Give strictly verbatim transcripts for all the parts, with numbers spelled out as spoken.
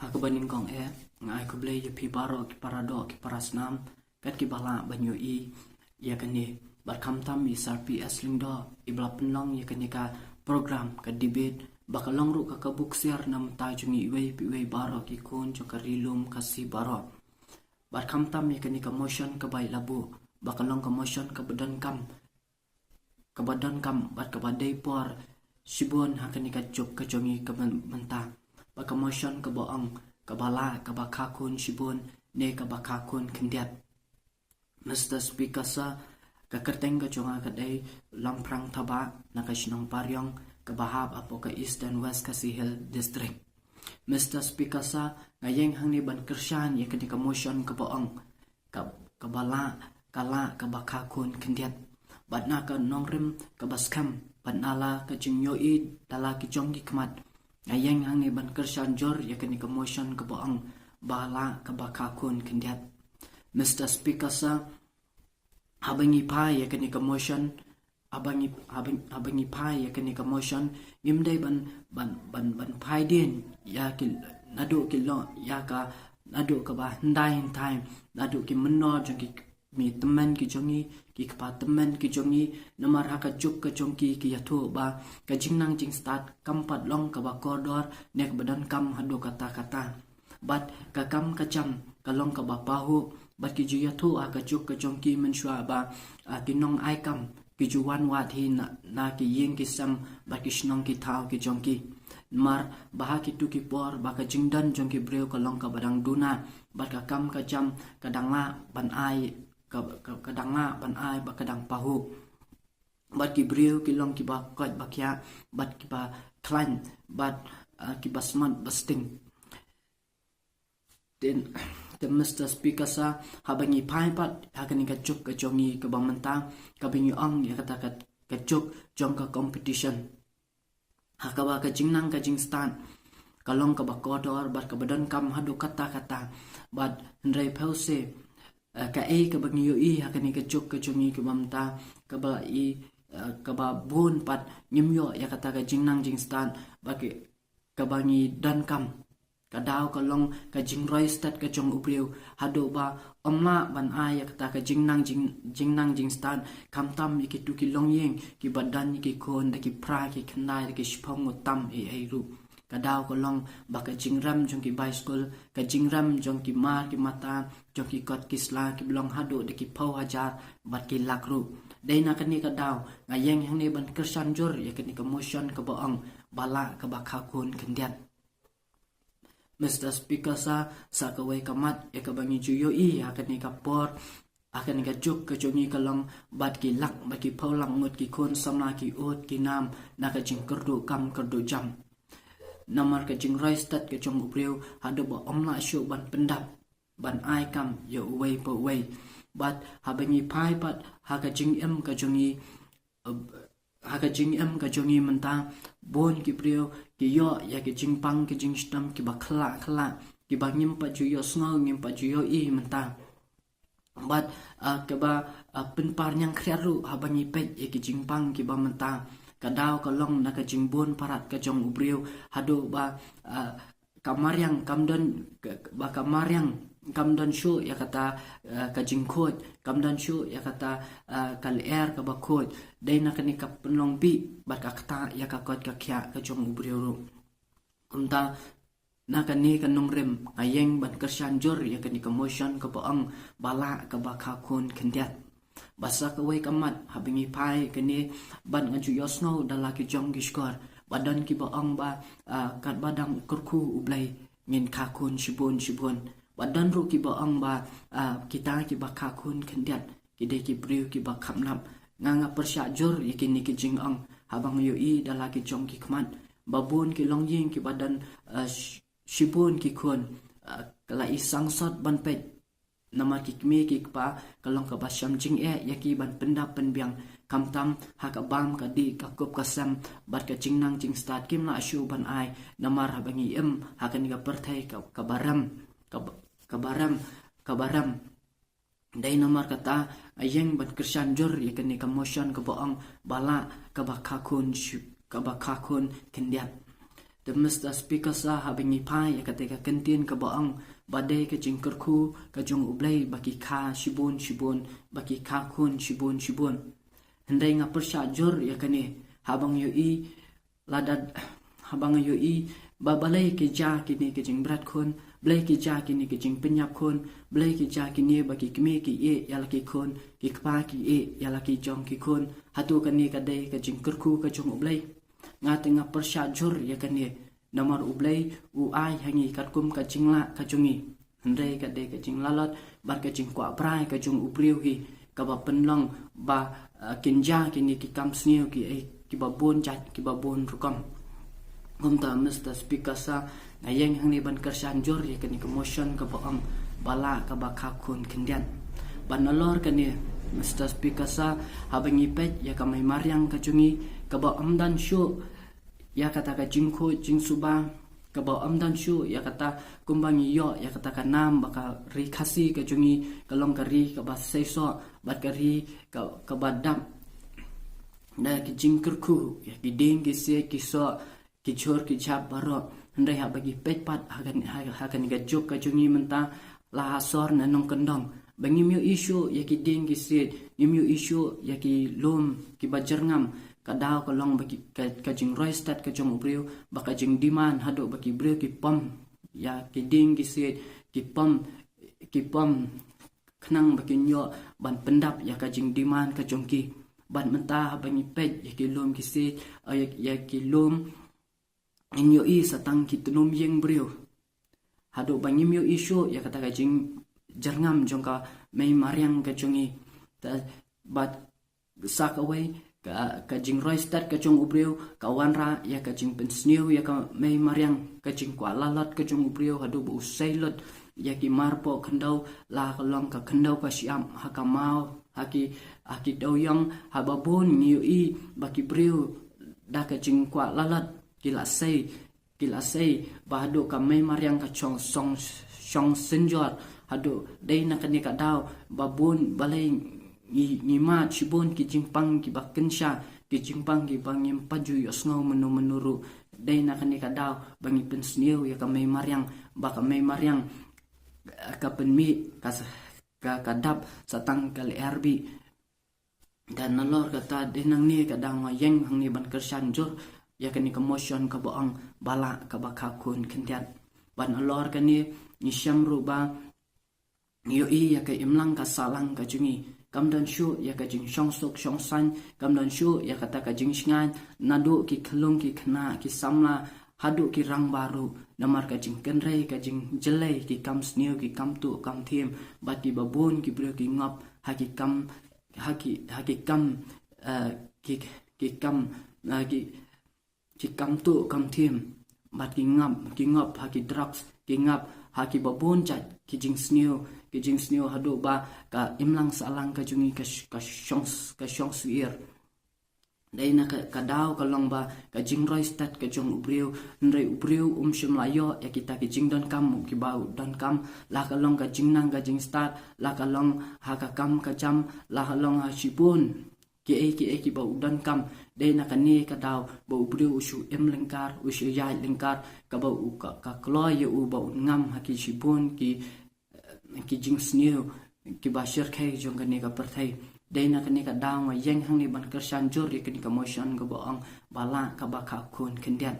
Ha kaba nyngkong eh, nga ai khublei ïa phi baroh ki para doh ki para snam, kat kiba lah ban ïohi ïa kane. Bad khamtam i Sarpi S Lyngdoh iba la pynlong ïa kane ka program ka debate, ba ka long ruh ka kabu ksiar na bynta jong iwei pa iwei baroh ki khun jong ka Ri Lum Khasi baroh. Bad khamtam ïa kane ka motion kaba i la buh, ba ka long ka motion kaba donkam, kaba donkam bad kaba dei por shibun ha kane ka juk ka jong ngi ka myn-, mynta. Ba ka motion kaba ong, kaba lah kaba kha khun shibun ne kaba kha khun khyndiat. Mister Speaker Sir, ka kyrteng ka jong nga ka dei Lamphrang Thabah, na ka shnong Pariong, kaba hap hapoh ka Eastern West Khasi Hills District. Mister Speaker Sir, nga ïeng hangne ban kyrshan ïa kane ka motion kaba ong, ka, kaba lah, ka lah kaba kha khun khyndiat. Bad na ka nongrim kaba skhem, bad na la ka jingïohi da la ki jong ki khmat, nga ïeng hangne ban kyrshan jur ïa kane ka motion kaba ong, ba lah kaba kha khun khyndiat. Mister Speaker Sir, haba ngi phai ïa kane ka motion, haba ngi, haba, haba ngi phai ïa kane ka motion, ngim dei ban, ban, ban, ban phai dien ïa ki, naduh ki long, ïa ka, naduh kaba hyndai hynthai, naduh ki mynnor jong ki kmie tymmen ki jong ngi, ki kpa tymmen ki jong ngi, namar ha ka juk ka jong ki ki ïathuh ba ka jingnang jingstad kam pat long kaba kordor ne kaba donkam haduh katta katta. Bad ka kam ka jam ka long kaba pahuh, bad ki ju ïathuh ha ka juk ka jong ki mynshuwa ba, ah, ki nongai kam ki ju wan wad hi na, na ki ïing ki sem bad ki shnong ki thaw ki jong ki. Namar ba ha kitu ki por ba ka jingdon jong ki briew ka long kaba dang duna, bad ka kam ka jam ka dang lah ban ai, ka, ka, ka dang lah ban ai bad ka dang pahuh. Bad ki briew ki long kiba koit ba khiah, bad kiba khlaiñ, bad, ah, kiba smat ba sting. Te, te Mister Speaker Sir, haba ngi phai pat ha kane ka juk ka jong ngi kaba mynta, kaba ngi ong ïa kata ka, ka juk jong ka competition. Ha kaba ka jingnang ka jingstad ka long kaba kordor bad kaba donkam haduh katta katta. Bad hynrei phew se, eh, kaei kaba ngi ïohi ha kane ka juk ka jong ngi kaba mynta, kaba i, eh, kaba bun pat ngim ïoh ïa kata ka jingnang jingstad ba ki, kaba ngi donkam. Ka daw ka long ka jingroi stet ka jong u briew, haduh ba ym lah ban ai ïa kata ka jingnang jing, jingnang jingstad, khamtam ïa kitu ki longïing kiba don ïa ki khun da ki phra ki khyndai da ki shiphew ngut tam ei ei ruh. Ka daw ka long ba ka jingrem jong ki bai skul, ka jingrem jong ki mar ki mata, jong ki kot ki sla kiba long haduh da ki phew hajar bad ki lak ruh. Dei na kane ka daw nga ïeng hangne ban kyrshan jur ïa kane ka motion kaba ong ba lah kaba kha khun khyndiat. Mister Speaker Sir, sa kawei ka mat ïa kaba ngi ju ïohi ha kane ka por, ha kane ka juk ka jong ngi ka long bad ki lak bad ki phew lak ngut ki khun samla ki ud ki nam na ka jingkyrduh kam kyrduh jam. Namar ka jingroi stet ka jong u briew haduh ba ym lah shuh ban pyndap ban ai kam ïa uwei pa uwei. Bad haba ngi phai pat ha ka jingim ka jong ngi, eh, ha ka jingim ka jong ngi mynta, bun ki briew ki ïoh ïa ki jingpang ki jingshitom kiba khlak khlak, kiba ngim pat ju ïohsngew ngim pat ju ïohi mynta. Bad, ah, kaba, ah, pynpar ñiangkhriat ruh haba ngi peit ïa ki jingpang kiba mynta. Ka daw ka long na ka jingbun parat ka jong u briew haduh ba, ah, ka mariang kam don, ka, ba ka mariang kam don shuh ïa kata, eh, ka jingkhuid, kam don shuh ïa kata, eh, ka lyer kaba khuid. Dei na kane ka pynlong bih bad ka ktah ïa ka koit ka khiah ka jong u briew ruh. Kumta na kane ka nongrim nga ïeng ban kyrshan jur ïa kane ka motion kaba ong ba lah kaba kha khun khyndiat. Ba sa kawei ka mat haba ngi phai kane bad nga ju ïohsngew da la ki jong ki shkor ba don kiba ong ba, ah, katba dang kyrkhu U Blei ngin kha khun shibun shibun. Ba don ruh kiba ong ba, ah, kita kiba kha khun khyndiat ki dei ki briew kiba khapnap. Nga nga pyrshah jur ïa kine ki jingong haba nga ïohi da la ki jong ki khmat ba bun ki longïing kiba don, ah, sh-, shibun ki khun, ah, ka la i sangsot ban peit. Namar ki kmie ki kpa ka long kaba shem jingeh ïa ki ban pyndap pynbiang, khamtam ha ka bam ka dih ka kup ka sem bad ka jingnang jingstad kim lah shuh ban ai. Namar haba ngi im ha kane ka pyrthei ka, kaba rem, kaba, kaba rem, kaba rem. Dei namar kata nga ïeng ban kyrshan jur ïa kane ka motion kaba ong ba lah kaba kha khun shu-, kaba kha khun khyndiat. Te Mister Speaker sir, haba ngi phai ïa kata ka kyntien kaba ong ba dei ka jingkyrkhu ka jong U Blei ba ki kha shibun shibun, ba ki kha khun shibun shibun. Hynrei nga pyrshah jur ïa kane, haba nga ïohi, lada, haba nga ïohi ba balei ki jia kine ki jingbret khun, balei ki jia kine ki jingpynïap khun, balei ki jia kine ba ki kmie ki ïeh ïa la ki khun, ki kpa ki ïeh ïa la ki jong ki khun. Hato kane ka dei ka jingkyrkhu ka jong U Blei? Nga te nga pyrshah jur ïa kane, namar U Blei u ai ha ngi katkum ka jinglah ka jong ngi. Hynrei ka dei ka jinglalot bad ka jingkwah brai ka jong u briew hi, kaba pynlong ba, uh, kin jia kine ki kam sniew ki, eh, kiba bun jait, kiba bun rukom. Kumta Mister Speaker sir, nga ïeng hangne ban kyrshan jur ïa kane ka motion kaba ong ba lah kaba kha khun khyndiat. Bad nalor kane, Mister Speaker sir, haba ngi peit ïa ka mei mariang ka jong ngi, kaba ym don shuh ïa kata ka jingkhuid jingsuba, kaba ym don shuh ïa kata, kumba ngi ïoh ïa kata ka nam ba ka ri Khasi ka jong ngi ka long ka ri kaba seisoh bad ka ri ka, kaba dap da ki jingkyrkhu ïa ki dieng ki siej, ki soh, ki jhur ki jhap baroh. Hynrei haba ngi peit pat ha kane, ha, ha kane ka juk ka jong ngi mynta, la ha sor ne nongkyndong, ba ngim ïohi shuh ïa ki dieng ki siej, ngim ïohi shuh ïa ki lum kiba jyrngam. Ka daw ka long ba ki, ka, ka jingroi stet ka jong u briew, ba ka jingdemand haduh ba ki briew ki pom ïa ki dieng ki siej, ki pom, ki pom khnang ba kin ïoh ban pyndap ïa ka jingdemand ka jong ki. Bad mynta haba ngi peit ïa ki lum ki siej, eh, ïa, ïa ki lum, ngin ïohi sa tang ki tnum ïing briew, haduh ba ngim ïohi shuh ïa kata ka jingjyrngam jong ka mei mariang ka jong ngi. Te bad sa kawei, ka, ka jingroi stet ka jong u briew ka wanrah ïa ka jingpynsniew ïa ka mei mariang, ka jingkwah lalot ka jong u briew haduh ba u sei lut ïa ki marpoh khyndew, la ka long ka khyndew ka shyiap, ha ka maw, ha ki, ha ki dewïong, haba bun ngi ïohi ba ki briew da ka jingkwah lalot ki la sei, ki la sei ba haduh ka mei mariang ka shong, shong, shong synjor, haduh dei na kane ka daw ba bun balei ngi, ngi mad shibun ki jingpang kiba kynsha, ki jingpang kiba ngim pat ju ïohsngew mynno mynno ruh. Dei na kane ka daw ba ngi pynsniew ïa ka mei mariang, ba ka mei mariang, eh, ka pynmih ka sa, ka, ka dap sa tang ka lyer bih. Te nalor kata, dei nangne ka daw nga ïeng hangne ban kyrshan jur ïa kane ka motion kaba ong ba lah kaba kha khun khyndiat. Bad nalor kane, ngi shem ruh ba ngi ïohi ïa ka imlang ka sahlang ka jong ngi, kam don shuh ïa ka jingshongsuk shongsaiñ, kam don shuh ïa kata ka jingshngaiñ, naduh ki khyllung ki khynnah ki samla haduh ki rangbah ruh, namar ka jingkynrei ka jingjyllei ki kam sniew ki kam tuh kam thiem, bad kiba bun ki briew ki ngop ha ki kam, ha ki, ha ki kam, eh, ki, ki kam, eh, ki, ki kam tuh kam thiem, bad ki ngap, ki ngop ha ki drugs, ki ngap ha kiba bun jait ki jingsniew, ki jingsniew haduh ba ka imlang sahlang ka jong ngi ka sh-, ka shong, ka shong suir. Dei na ka, ka daw ka long ba ka jingroi stet ka jong u briew, hynrei u briew um shym la ïoh ïa kita ki jingdonkam kiba u donkam, la ka long ka jingnang ka jingstad, la ka long ha ka kam ka jam, la ka long ha shibun kiei kiei kiba u donkam. Dei na kane ka daw ba u briew u shu im lyngkar, u shu ïaid lyngkar, kaba u ka, ka kloi ïa u ba un ngam ha ki shibun ki, eh, ki jingsniew kiba shyrkhei jong kane ka pyrthei. Dei na kane ka daw nga ïeng hangne ban kyrshan jur ïa kane ka motion kaba ong ba lah kaba kha khun khyndiat.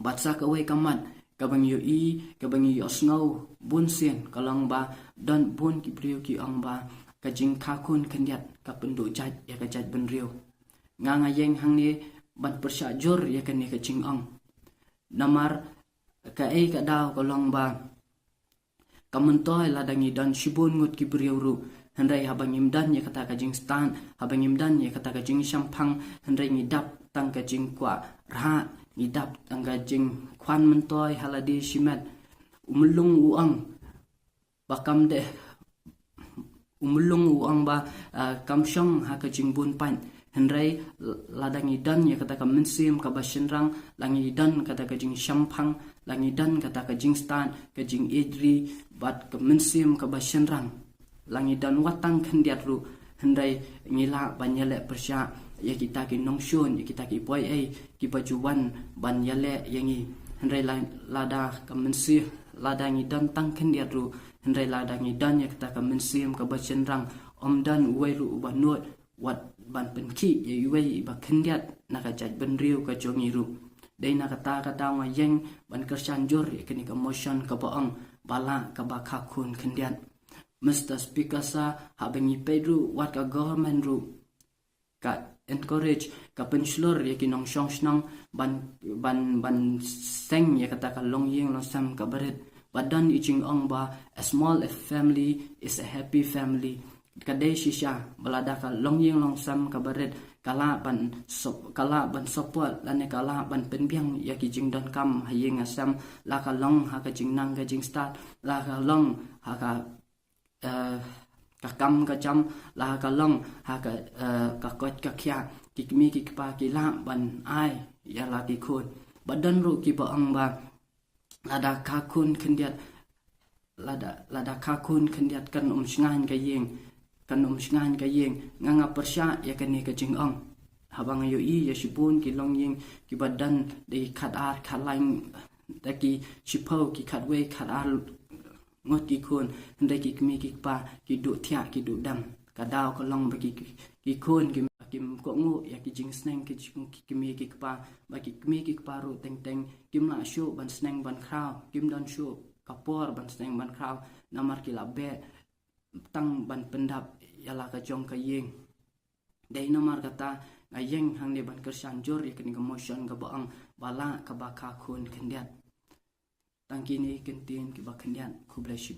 Bad sa kawei ka mat kaba ngi ïohi, kaba ngi ïohsngew bun sien, ka long ba don bun ki briew ki ong ba ka jingkha khun khyndiat ka pynduh jait ïa ka jaitbynriew. Nga, nga ïeng hangne ban pyrshah jur ïa kane ka jingong. Namar kaei ka daw ka long ba ka myntoi lada ngi don shibun ngut ki briew ruh, hynrei haba ngim don ïa kata ka jingstad, haba ngim don ïa kata ka jingshemphang, hynrei ngi dap tang ka jingkwah rhah, ngi dap tang ka jingkhwan myntoi ha lade shimet. U myllung u ong ba kam dei, u myllung u ong ba, ah, kam shong ha ka jingbun pait. Hynrei lada ngi don ïa kata ka mynsiem kaba shynrang, la ngi don kata ka jingshemphang, la ngi don kata ka jingstad, ka jingïeit ri, bad ka mynsiem kaba shynrang, la ngi don wat tang khyndiat ruh, hynrei ngi lah ban ïaleh pyrshah ïa kita ki nongshun, ïa kita ki poi ei kiba ju wan ban ïaleh ïa ngi. Hynrei la, lada ka mynsiem, lada ngi don tang khyndiat ruh, hynrei lada ngi don ïa kata ka mynsiem kaba shynrang, ym don uwei ruh uba nud wat ban pynkhih ïa uwei iba khyndiat na ka jaitbynriew ka jong ngi ruh. Dei na kata ka daw nga ïeng ban kyrshan jur ïa kane ka motion kaba ong ba lah kaba kha khun khyndiat. Mister Speaker Sir, haba ngi peit ruh wat ka government ruh ka encourage, ka pynshlur ïa ki nongshong shnong ban, ban, ban seng ïa kata ka longïing longsem kaba rit. Ba don i jingong ba a small family is a happy family. Ka dei shisha ba lada ka longïing longsem kaba rit ka lah ban sup-, ka lah ban support lane ka lah ban pynbiang ïa ki jingdonkam ha ïing ha sem, la ka long ha ka jingnang ka jingstad, la ka long ha ka, eh, ka kam ka jam, la ka long ha ka, eh, ka koit ka khiah, ki kmie ki kpa ki lah ban ai ïa la ki khun. Ba don ruh kiba ong ba lada kha khun khyndiat, lada, lada kha khun khyndiat kan ym shngaiñ ka ïing, kan ym shngaiñ ka ïing. Nga, nga pyrshah ïa kane ka jingong. Haba nga ïohi ïa shibun ki longïing kiba don da ki khat ar khat lai da ki shiphew ki khatwei khat ar ngut ki khun, hynrei ki kmie ki kpa ki duh thiah ki duh dem. Ka daw ka long ba ki, ki khun ki, kim kohnguh ïa ki jingsneng ki jing ki kmie ki kpa, ba ki kmie ki kpa ruh teng teng kim lah shuh ban sneng ban khraw, kim don shuh ka por ban sneng ban khraw, namar ki la beh tang ban pyndap ïa la ka jong ka ïing. Dei namar kata nga ïeng hangne ban kyrshan jur ïa kane ka motion kaba ong ba lah kaba kha khun khyndiat. Tang kine ki ktien kiba khyndiat, khublei shibun.